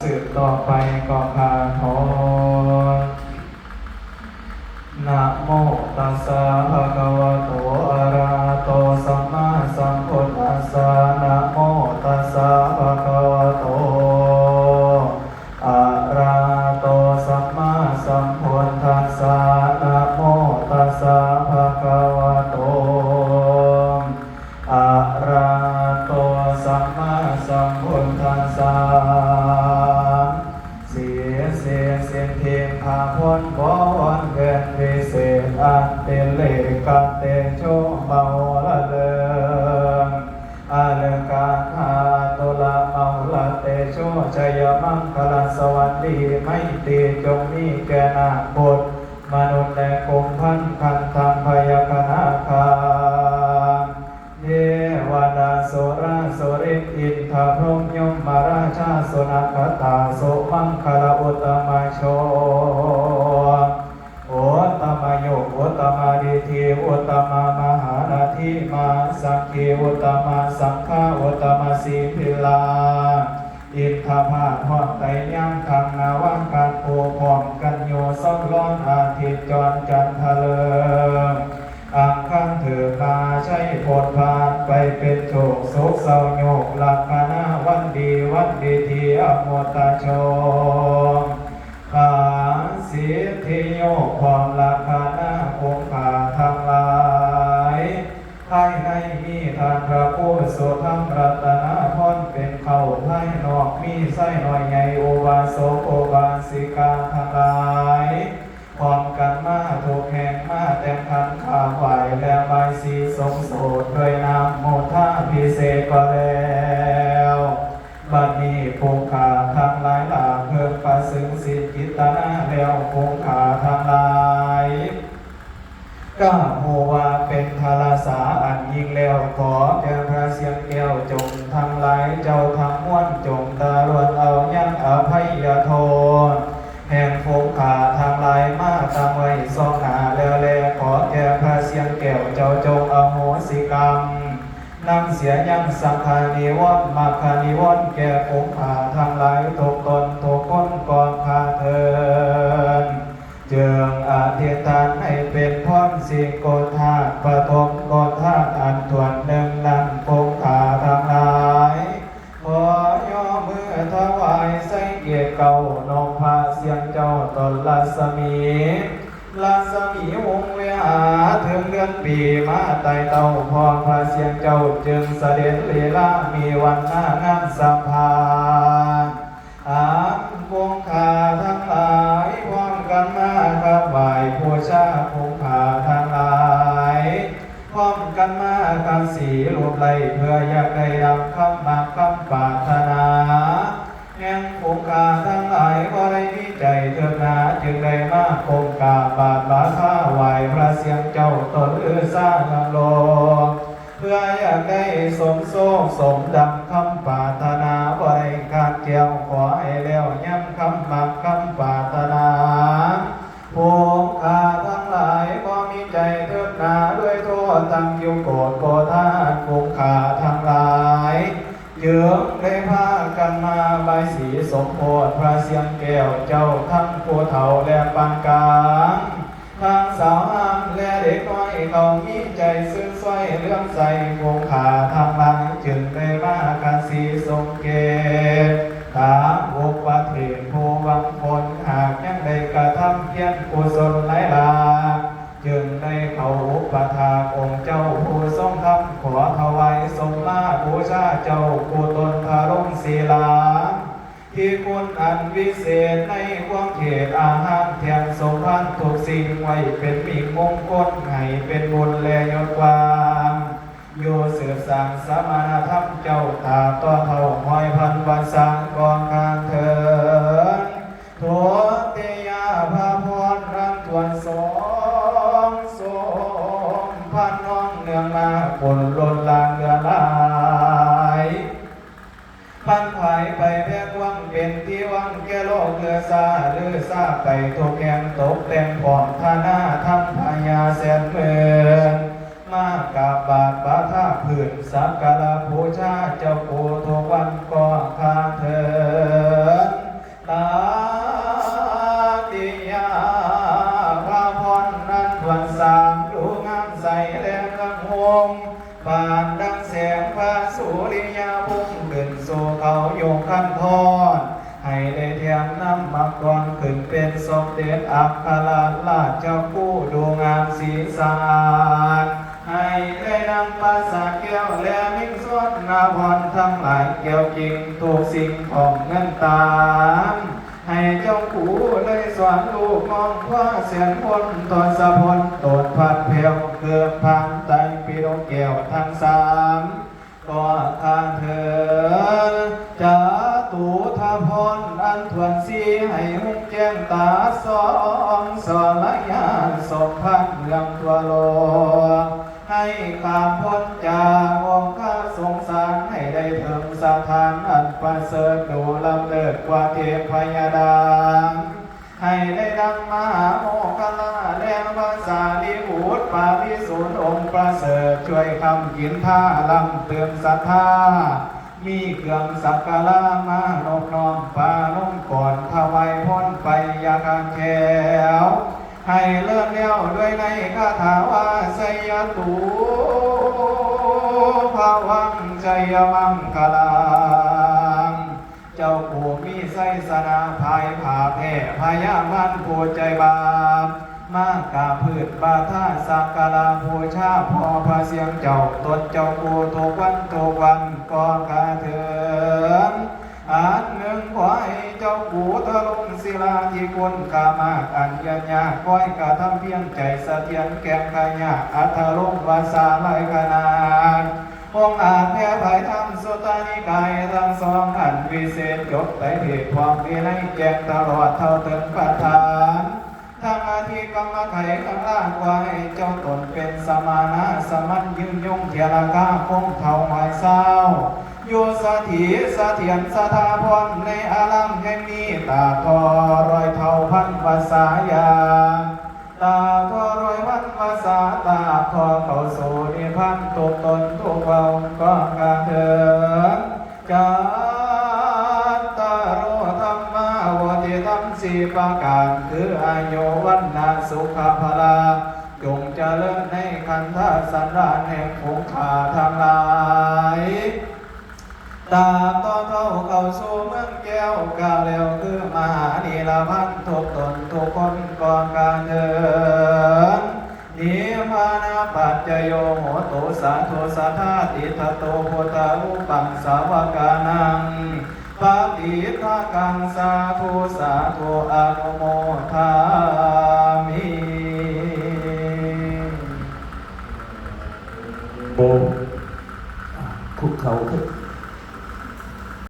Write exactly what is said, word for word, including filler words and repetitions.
สืบต่อไปก็ข้าขอ นะโมตัสสะภะคะวะโต อะระหะโต สัมมาสัมพุทธัสสะ นะโมตัสสะภะคะวะโต อะระหะโต สัมมาสัมพุทธัสสะ นะโมตัสสะภะคะวะโต อะระหะโต สัมมาสัมพุทธัสสะ สิทธิสิทธิพาพร บวรเกินวิเศษ อันเป็นเลขเตโชมโหระเลิง อาเลกาธาตุลามาหุลาเตโช ชัยมังคลาสวัสดี ไมตรีจงมีแก่นาคพุทธ มนุษย์และกุมพันธ์ คันธังพยัคฆนาคา เทวดาสุราสุรินทร์ อินทพรหมยมราชา สุนักขตา สุมังคลาอุตตมโช อุตตมโยก อุตตมาดิฏฐิ อุตตมามหานาที มาสังคี อุตตมสังฆา อุตตมสีพิลา อินทพาดฮอดไตยังขังนาวากัดผู้พร้อมกันอยู่ สองร้อนอาทิตย์จรจันทร์ทะเลิง อังคารถือมาใช้ผลผ่านไปเป็นโชคสุขเศร้าโยกลัคนาวันดีวันดีที่อมุตตะโชค ขาสิทธิโยกความลัคนาคงคาทั้งหลาย ภายในมีท่านพระครูสุธรรมรัตนพรเป็นเข้า ภายนอกมีไส้น้อยใหญ่อุบาสกอุบาสิกาทั้งหลาย พร้อมกันมาทุกแห่งมาแต่งขันขาไหวและบายสีสงโสดด้วยน้ำโมทาพิเศษก็แล้ว บัดนี้ผู้ข้าทั้งหลายหลากเพิ่งประซึ่งสิทธิกิตนาแล้วผู้ข้าทั้งหลาย ก็ผู้ว่าเป็นทารสาอันยิ่งแล้ว ขอแก่พระเสียงแก้วจงทั้งหลายเจ้าทั้งมวลจงตาลวนเอายังอภัยโทษ แห่งผู้ข้าทั้งหลายมาตั้งไว้สองหน้าแล้วแล ขอแก่พระเสียงแก้วเจ้าจงอโหสิกรรม นำเสียยังสังฆานิวรณ์มรรคานิวรณ์แก่ผู้ข้าทั้งหลายทุกตนทุกคนก็ข้าเทิน จึงอธิษฐานให้เป็นพรสิงโกธาตุปฐมโกธาตุอันถ้วนหนึ่งนั้นผู้ข้าทั้งหลาย ขอย่อมือถวายใส่เกียรติเก้านกพระเสียงเจ้าตนรัศมี รัศมีวงเวียนถึงเดือนปีมาไต่เต้าพ่อพระเสียงเจ้าจึงเสด็จลีลามีวันหน้างามสภา อันผู้ข้าทั้งหลายพร้อมกันมาถวายบูชาผู้ข้าทั้งหลาย พร้อมกันมากันสีรูปไล้เพื่ออยากได้ดังคำมักคำปรารถนา แห่งผู้ข้าทั้งหลายบ่ได้มีใจเถิดหนาจึงได้มาก้มกราบบาทบาทาไหว้พระเสียงเจ้าตนฤาษีทั้งโลก เพื่ออยากได้สมโชคสมดังคำปรารถนาบ่ได้ขาดแคลนขอให้แล้วยังคำมักคำปรารถนา ผู้ข้าทั้งหลายบ่มีใจเถิดหนาด้วยโทษทั้งยุโกรธโกธาผู้ข้าทั้งหลาย จึงได้พากันมาบายสีสมโพธิพระเสียงแก้วเจ้าทั้งผู้เฒ่าและปานกลาง ทั้งสาวงามและเด็กน้อยเขามีใจซื่นใสเลื่อมใสผู้ข้าทั้งหลายจึงได้มากันสีสมเกต ถามอุปเทศผู้หวังผลหากยังได้กระทำเพียรกุศลหลายหลาก จึงได้เข้าอุปถากองค์เจ้าผู้ทรงธรรมขอถวายสมมาบูชาเจ้าผู้ตนทรงศีลา ที่คุณอันวิเศษในความเขตอาหารแทนสมพันธ์ทุกสิ่งไว้เป็นมิ่งมงคลให้เป็นบุญและยศกว้าง อยู่สืบสานสมณธรรมเจ้าตราบต่อเท่าห้อยพันวรรษากองคานเถิด ทุติยาภาพรรังทวนสองสมพันน้องเนืองมาผลล้นลางเหลือหลาย พันผายไปแพร่กว้างเป็นที่ว่างแก่โลกเลือซาเลือซาไปทุกแห่งตกแต่งพร้อมธนาทั้งพญาแสนหมื่น มากราบปาดปาทาพื้นสักการะบูชาเจ้าปู่ทุกวันก็ข้าเถิด ให้ได้แถมนำมังกรขึ้นเป็นสมเด็จอัครราชครูดูงามสีสะอาด ให้ได้นำปราสาทแก้วและมิ่งสวนนพรทั้งหลายแก้วกิ่งทุกสิ่งของเงินตาม ให้เจ้าครูได้สอนลูกน้องพ่อแสนคนทศพลโตนพัดแผวเกือบพันไตรปิฎกแก้วทั้งสาม ก็ข้าเถิดจตุทพรอันทวนสีให้หุงแจ้งตาสองสรยาสมพันธ์เมืองทั่วโลก ให้ข้ามพ้นจากองคสงสารให้ได้ถึงสถานอันประเสริฐดูล้ำเลิศกว่าเทพยดา ให้ได้ดังมหาโมคคัลลาและพระสารีบุตรปาริสุทธิ์องค์ประเสริฐช่วยคำกินท่าลำเติมศรัทธา มีเครื่องสักการะมานบน้อมปาลงก่อนถวายพรไปอยาขาดแคล้ว ให้เลิศแล้วด้วยในคาถาว่าไสยตูพวังไสยมังคลัง เจ้าผู้มีไสยสนะพ่ายผาแพ้พญามารผู้ใจบาป มากราบพื้นบาทาสักการะบูชาพ่อพระเสียงเจ้าตนเจ้าผู้ทุกวันทุกวันก็กระเถิน อันหนึ่งขอให้เจ้าผู้ทะลุงศิลาที่คุณค่ามากอันเยือนยากคอยกระทำเพียงใจเสถียรแก่งขยะอัทลุงวาสาลายขนาด องค์อาจแผ่ไพธรรมสุตตานิกายทั้งสองอันวิเศษจบไตรเพศพร้อมวินัยแจ้งตลอดเท่าเถิงประธาน ทั้งอาทิกรรมไขข้างล่างว่าให้เจ้าตนเป็นสมานาสมันยืนยงเทียรากาคงเท่าหอยเศร้า อยู่สถิตเสถียรสถาพรในอารามแห่งนี้ตราบทอร้อยเท่าพันวาสายา ตราบทอร้อยพันวาสาตราบทอเข้าสู่นิพพานทุกตนทุกเบาก็กระเถิน จัตตาโรธัมมาวัตถิธัมสี่ประการคืออายุวัณณะสุขะพละ จงเจริญในขันธสันดานแห่งฝูงข้าทั้งหลาย ตราบต่อเท่าเข้าสู่เมืองแก้วกาแล้วคือมหานิรพันธ์ทุกตนทุกคนก็กระเถิน นิพพานาปัจจโยโหตุสาธุสัทธาติทัตโตพุทธารูปังสาวกานัง ปฏิทากังสาธุสาธุอนุโมทามิ โอ้ คุกเข่าขึ้น